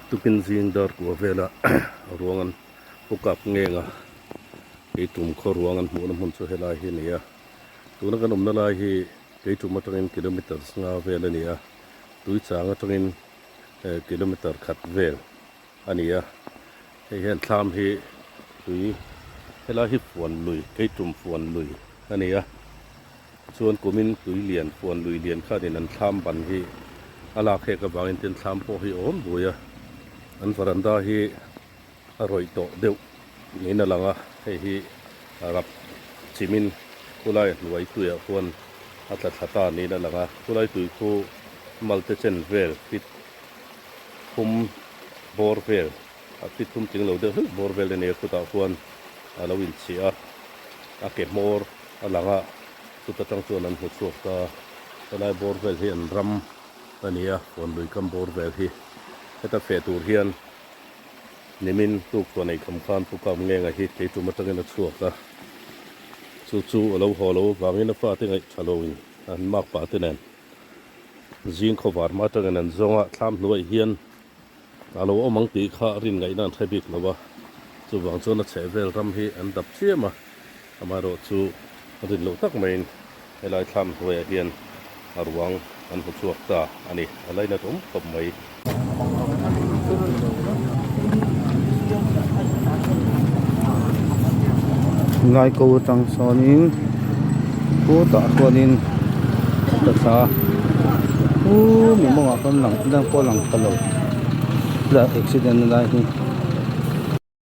Tukin zing dar kua vela ruang an pu kap ngeng a, keitum khaw ruang an hmuhna hmun chu helai hi a ni a. Tuna kan awmna lai hi keitum atangin kilometre nga vel a ni a, tui chang atangin kilometre khat vel a ni a. Hei hian thlam hi tui helai hi fuan lui keitum fuan lui a ni a. Chuan kumin tui lian fuan lui lian khanin an thlam ban hi a lak hek avangin tin thlam pawh hi a awm bui a, an varanda hi a rawih tawh deuh niin a lang a, hei hi rap chimin khulai hnuai tuiah khuan a tla thla ta niin a lang a, khulai tui khu malte chen vel fit thum bawr vel a fit thum tling lo deuh hlek bawr vel a nia khutah khuan a lo inchhiah a, a ke hmawr. A lang a, chuta tang chuan an hmu chhuak ta. Helai bawr vel hi an ram a ni a, huan lui kam bawr vel hi. Heta feh tur hian nimin tuk chuan ei kham khan Pu Kam Ngenga hi keitum atangin a chhuak a. Chu chu a lo haw lo avangin a fate ngaih tha loin an mak pah te nen zing khawvar hma atangin an zawng a, thlam hnuaih hian A lo awm ang tih kha rin ngaihna an hre bik lo a, chuvang chuan a chhehvel ram hi an dap chiam a, amaherawh chu rin loh tak maiin helai thlam hnuaiah hian a ruang an hmu chhuak ta a ni, a lainat awm khawp mai. Ngaiko atang sawnin khutah chuanin ka thla u mi mawngah khan lang dang pawh a lang ta lo tlai accident na lai hi.